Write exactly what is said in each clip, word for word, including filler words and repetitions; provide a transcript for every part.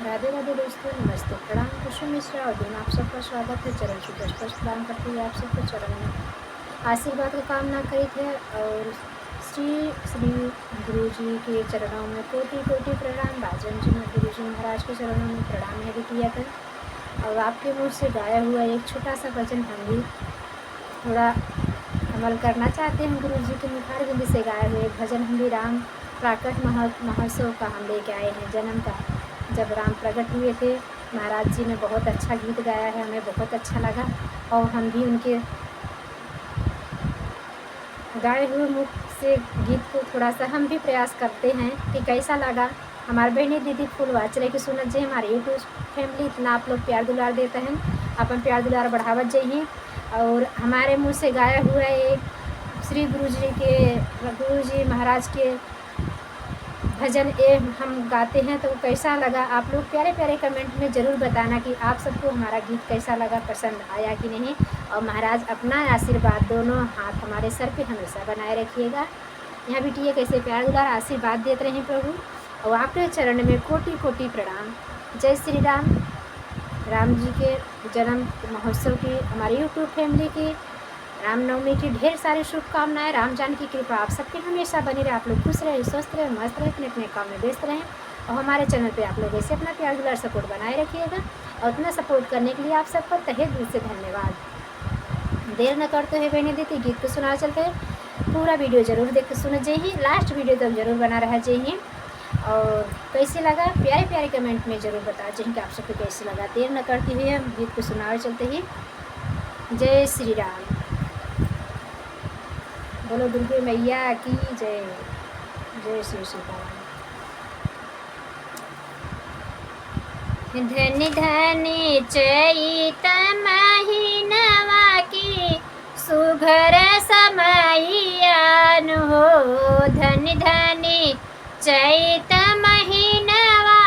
राधे राधे दोस्तों, नमस्ते, प्रणाम, खुशी मिश्रा और दिन आप सबका स्वागत है। चरण छू दस स्पर्श प्रदान करते हुए आप सबके चरण में आशीर्वाद का कामना करी थे और श्री श्री गुरु जी के चरणों में कोटि कोटि प्रणाम। बाजन जी में गुरु जी महाराज के चरणों में प्रणाम है बिटिया का। और आपके मुंह से गाया हुआ एक छोटा सा भजन हम भी थोड़ा अमल करना चाहते हैं। गुरु जी के मुखारविंद से गाए हुए भजन हम भी राम प्राकट महो-, महोत्सव का हम लेके आए हैं, जन्म का, जब राम प्रकट हुए थे। महाराज जी ने बहुत अच्छा गीत गाया है, हमें बहुत अच्छा लगा और हम भी उनके गाए हुए मुख से गीत को थोड़ा सा हम भी प्रयास करते हैं कि कैसा लगा। हमारे बहनी दीदी फुल वाचरे की सुनत जे हमारे YouTube फैमिली इतना आप लोग प्यार दुलार देते हैं, अपन प्यार दुलार बढ़ावत जइहीं। और हमारे मुंह से गाया हुआ एक श्री गुरु जी के, गुरु जी महाराज के भजन ए हम गाते हैं, तो कैसा लगा आप लोग प्यारे प्यारे कमेंट में ज़रूर बताना कि आप सबको हमारा गीत कैसा लगा, पसंद आया कि नहीं। और महाराज अपना आशीर्वाद दोनों हाथ हमारे सर पे हमेशा बनाए रखिएगा। यहाँ बिटिया कैसे प्यार दुलार आशीर्वाद देत रही प्रभु, और आपके चरण में कोटि कोटि प्रणाम। जय श्री राम। राम जी के जन्म महोत्सव की हमारी YouTube फैमिली की रामनवमी की ढेर सारी शुभकामनाएं। राम जानकी कृपा आप सबके हमेशा बनी रहे। आप लोग खुश रहे, स्वस्थ रहे, मस्त रहे, अपने अपने काम में व्यस्त रहें और हमारे चैनल पे आप लोग ऐसे अपना प्यार दुलार सपोर्ट बनाए रखिएगा। और इतना सपोर्ट करने के लिए आप सबका तहे दिल से धन्यवाद। देर न करते हुए बहनी दीदी गीत को सुना चलते हैं। पूरा वीडियो जरूर देख सुन जइहीं, लास्ट वीडियो तक जरूर बना रहा जइहीं। और कैसे लगा प्यारे प्यारे कमेंट में जरूर बता जइहीं कि आप सबको कैसे लगा। देर न करते हुए हम गीत को सुनावे चलते ही। जय श्री राम। बोलो दुर्गे मैया की जय। जय श्री सीताराम। धनि धनि चैत महीनवा की सुघर समैया नु हो। धनि धनि चैत महीनवा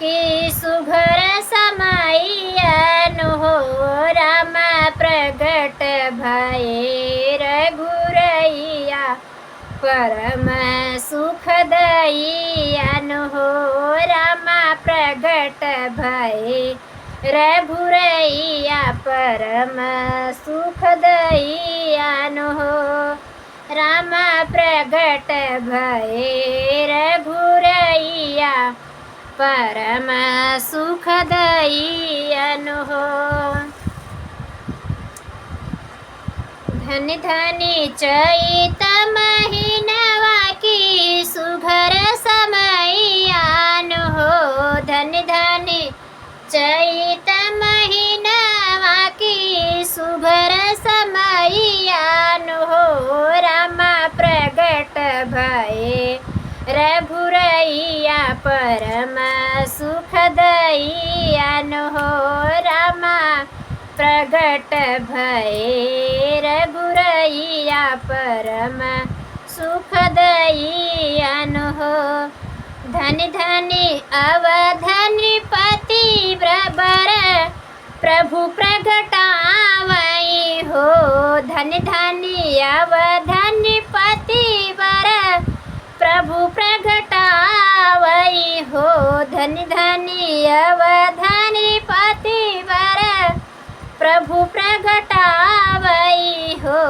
की सुघर समैया नु हो। राम प्रगट भए रघुरैया परम सुखदई अनु हो। राम प्रगट भए रघुरैया परम सुखदई अनु हो। राम प्रगट भए रघुरैया परम सुखदई अनु हो। धनि धनि चैत महीनवा की सुघर समैया नु हो। धनि धनि चैत महीनवा की सुघर समैया नु हो। राम प्रगट भए रघुरैया परम सुखदई अनु हो। राम प्रगट भए रघुरैया परम सुखदई अनु हो। धनि धनि अवध नृपति बर प्रभु प्रगटावई हो। धनि धनि अवध नृपति बर प्रभु प्रगटावई हो। धनि धनि अवध नृपति बर प्रभु प्रगटावई हो।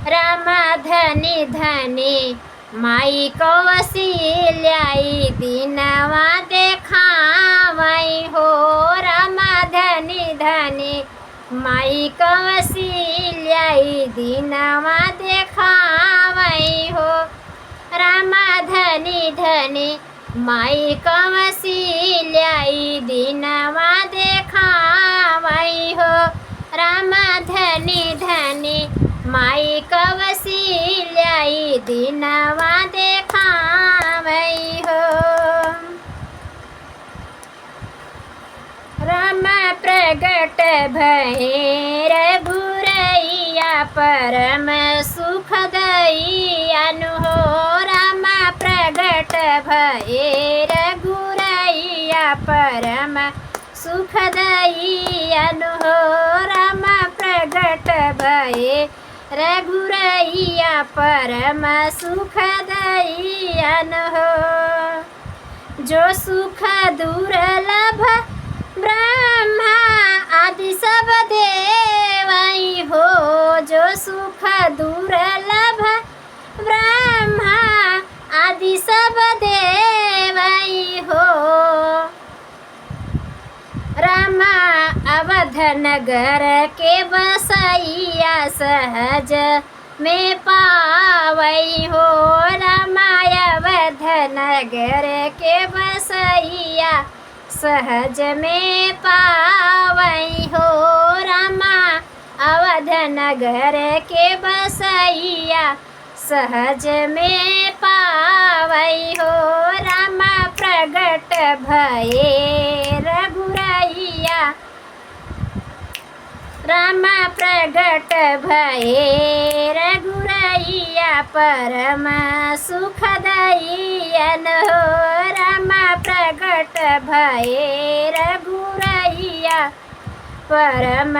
राम धनि धनि माई कौशल्याई दिनवा देखावई हो। राम धनि धनि माई कौशल्याई दिनवा देखावई हो। राम धनि धनि माई कौशल्याई दिनवा देखावई हो। राम धनि धनि माई कौशल्याई दिनवा देखावई हो। राम प्रगट भए रघुरैया परम सुखदई अनु हो। राम प्रगट भए रघुरैया परम सुखदई अनु हो। राम प्रगट भए रघुरैया परम सुखदई अनु हो। जो सुख दुर्लभ ब्रह्मा आदि सब देवै हो, जो सुख दुर्लभ ब्रह्मा आदि सब देवै हो। रामा अवध नगर के बसैया सहज में पावै हो, रामा अवध नगर के बसैया सहज में पावै हो, रामा अवध नगर के बसैया सहज में पावै हो, रामा प्रगट भए रघुरैया। रामा प्रगट भए रघुरैया, परम सुखदायियन हो। रामा प्रगट भए रघुरैया, परम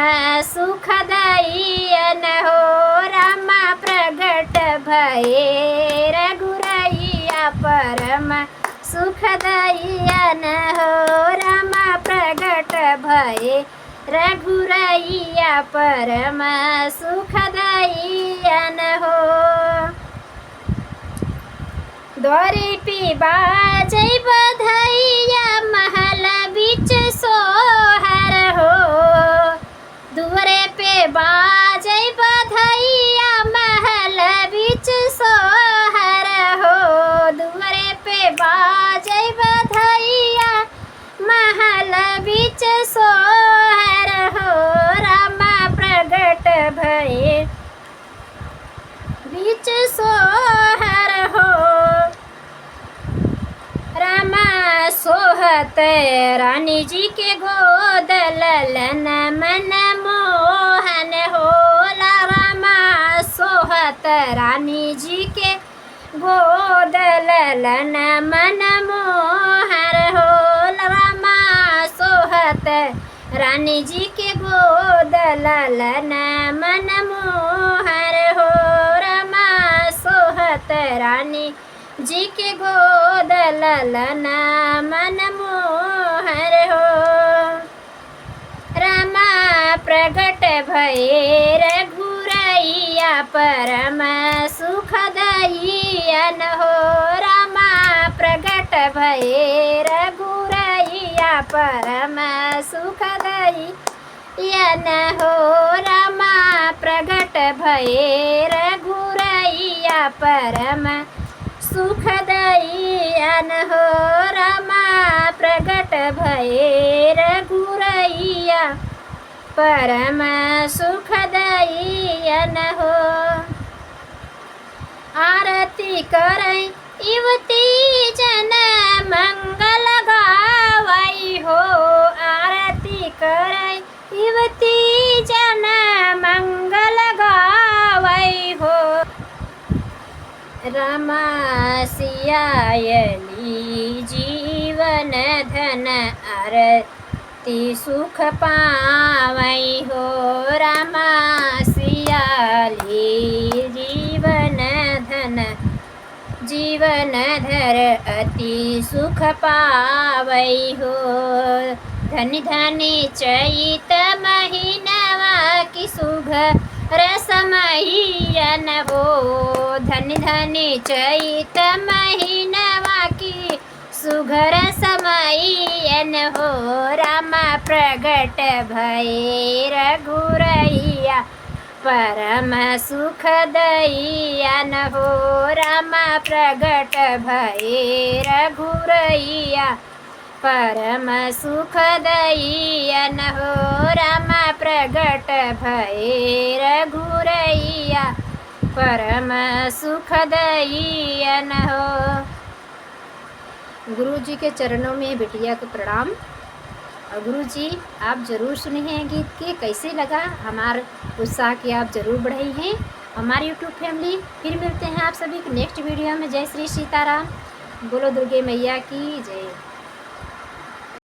सुखदायियन हो। रामा प्रगट भए रघुरैया, परम सुखदायियन हो। रामा प्रगट भए रघुरैया, परम सुखदायियन हो। द्वारी पे बाजै बधैया, महल बीच सोहर हो। दुअरे पे बाजै बधैया, महल बीच सोहर हो। दुअरे पे बाजै बधैया, महल बीच सोहर हो। रामा प्रगट भए बीच सोहर हो। रामा सोहत रानी जी के गोद, ललन मन मोहन होला। रामा सोहत रानी जी के गोद, ललन मन मोहर होला। रामा सोहत रानी जी के गोद, ललन मन मोहर हो। रामा सोहत रानी जी के गोद, ललन मन मोहर हो। रामा प्रगट भए रघुरैया, परम सुखदायियन हो। रामा प्रगट भए रघुरैया, परम सुखदायियन हो। रामा प्रगट भए रघुरैया, परम सुखदायियन हो। रामा प्रगट भए रघुरैया, परम सुखदायियन हो। आरती करै युवती जन मंगल गावै हो। आरती करै युवती जन मंगल गावै हो। रामा सियाली जीवन धन, अरती सुख पावै हो। रामा सियाली जीवन धन, जीवन धर अति सुख पावै हो। धनि धनि चैत महीनवा की सुघर समैयन हो। धनि धनि चैत महीनवा की सुघर समैयन हो। रामा प्रगट भए रघुरैया, परम सुखदायियन हो। रामा प्रगट भए रघुरैया, परम सुखदायियन हो। रामा प्रगट भए रघुरैया, परम सुखदायियन हो। गुरु जी के चरणों में बिटिया के प्रणाम। और गुरु जी, आप जरूर सुने हैं गीत के, कैसे लगा? हमार उत्साह के आप जरूर बढ़ई हैं। हमारी YouTube family, फिर मिलते हैं आप सभी को next video में। जय श्री सीताराम। बोलो दुर्गे मैया की जय।